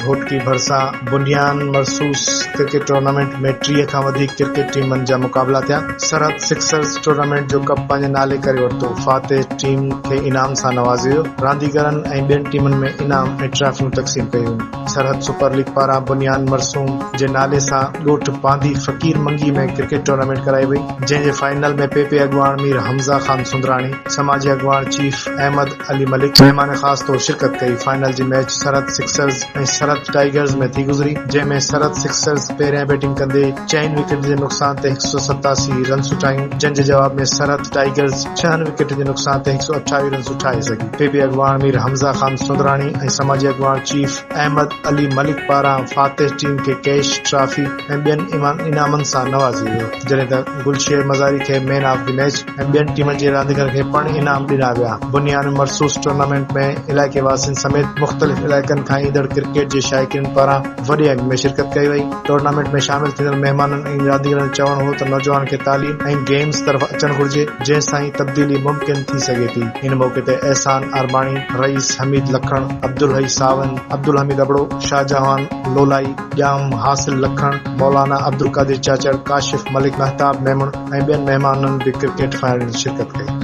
گهوٽڪي ڀرسان بنيان مرصوص cricket tournament ۾ 30 کان وڌيڪ ڪرڪيٽ ٽيمن جا مقابلا ٿيا. سرحد سڪسرز ٽورنامينٽ جو ڪپ پنهنجي نالي ڪري ورتو. فاتح ٽيم کي انعام سان نوازيو ويو. رانديگرن ۽ ٻين ٽيمن ۾ انعام ۽ ٽرافيون تقسيم ڪيون ويون. سرحد سپر ليگ پاران بنيان مرسوم جي نالي سان ڳوٺ پانڌي فقير منگي ۾ ڪرڪيٽ ٽورنامينٽ ڪرائي وئي، جنهن جي فائنل ۾ پ پ اڳواڻ مير حمزه خان سندراڻي، سماجي اڳواڻ چيف احمد علي ملڪ مهمان خاص طور شرڪت ڪئي. فائنل جي ميچ سرحد سڪسرز ۽ سرحد ٽائيگرز ۾ ٿي گذري، جنهن ۾ سرحد سڪسرز پهريان بيٽنگ ڪندي چئن وڪيٽن جي نقصان تي 187 رنسون ٺاهيون، جنهن جي جواب ۾ سرحد ٽائيگرز ڇهن وڪيٽن جي نقصان تي 128 رنسون ٺاهي سگهي. پي پي اڳواڻ مير حمزه خان سندراڻي ۽ سماجي اڳواڻ چيف احمد علي ملڪ پاران فاتح ٽيم کي ڪيش ٽرافي ۽ ٻين انعامن سان نوازيو ويو، جڏهن ته گلشير مزاري کي مين آف the match ۽ ٻين ٽيمن جي رانديگرن کي پڻ انعام ڏنا ويا. بنيان مرصوص ٽورنامينٽ ۾ علائقي واسين سميت مختلف علائقن کان ايندڙ ڪرڪيٽ جي شائقينن پاران وڏي انگ ۾ شرڪت ڪئي وئي. ٽورنامينٽ ۾ شامل ٿيندڙ مهمانن ۽ رانديگرن جو چوڻ هو ته نوجوانن کي تعليم ۽ گيمز طرف اچڻ گهرجي جنهن سان ئي تبديلي ممڪن ٿي سگهي ٿي. ان موقعي تي احسان عرباڻي، رئيس حميد لکڻ، عبدالحئي ساوند، عبدالحميد ابڙو، شاهجهان لولائي، ڄام حاصل لکڻ، مولانا عبدالقادر چاچڙ، ڪاشف ملڪ، مهتاب ميمڻ ۽ ٻين مهمانن به ڪرڪيٽ فائنل ۾ شرڪت ڪئي.